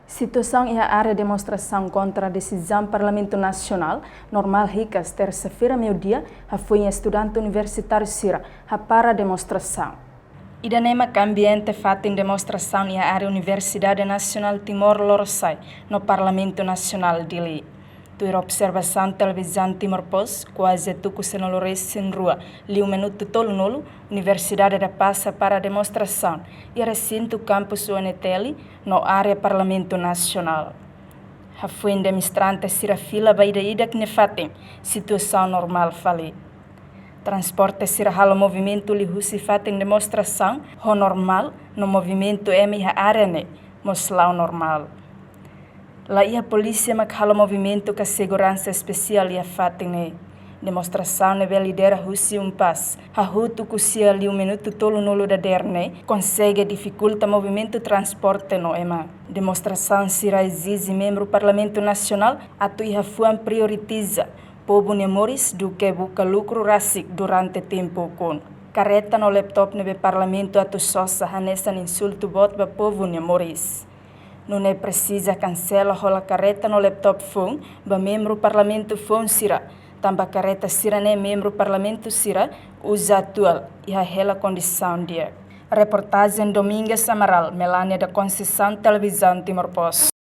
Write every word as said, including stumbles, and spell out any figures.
Situasaun iha área demonstrasaun kontra desizaun Parlamentu Nasionál normál hikas tersa-feira meiudia, hafoin estudante universitáriu sira hapara demonstrasaun. Ida-ne'e mak ambiente fatin demonstrasaun iha área Universidade Nasionál Timor Lorosa'e no Parlamentu Nasionál Dili. Tuir observasaun Televizaun Timor Post, kuaze tuku sanulu-resin-rua liu minutu tolunulu, Universidade da Paz hapara demonstrasaun iha resintu kampus U N T L no área Parlamentu Nasionál. Hafoin demonstrante sira fila ba ida-idak nia fatin, situasaun normál fali. Transporte sira halo movimentu liuhusi fatin demonstrasaun ho normál, no movimentu ema iha área ne'e mós la'o normál. La iha polísia mak halo movimentu ka seguransa espesiál iha fatin ne'e. Demonstrasaun ne'ebé lidera husi UNPAZ, hahú tuku sia liu minutu tolunulu dadeer ne'e, konsege difikulta movimentu transporte no ema. Demonstrasaun sira ezije membru Parlamentu Nasionál atu iha fuan prioritiza povu nia moris duké buka lukru rasik durante tempu ukun. Kareta no laptop ne'ebé Parlamentu atu sosa hanesan insultu boot ba povu nia moris. Nune'e presiza kansela hola kareta no laptop foun ba membru Parlamentu foun sira, tanba kareta sira-ne'e membru Parlamentu sira uza atuál iha hela kondisaun di'ak. Reportajen Domingas Amaral, Melania da Conceição, Televizaun Timor Post.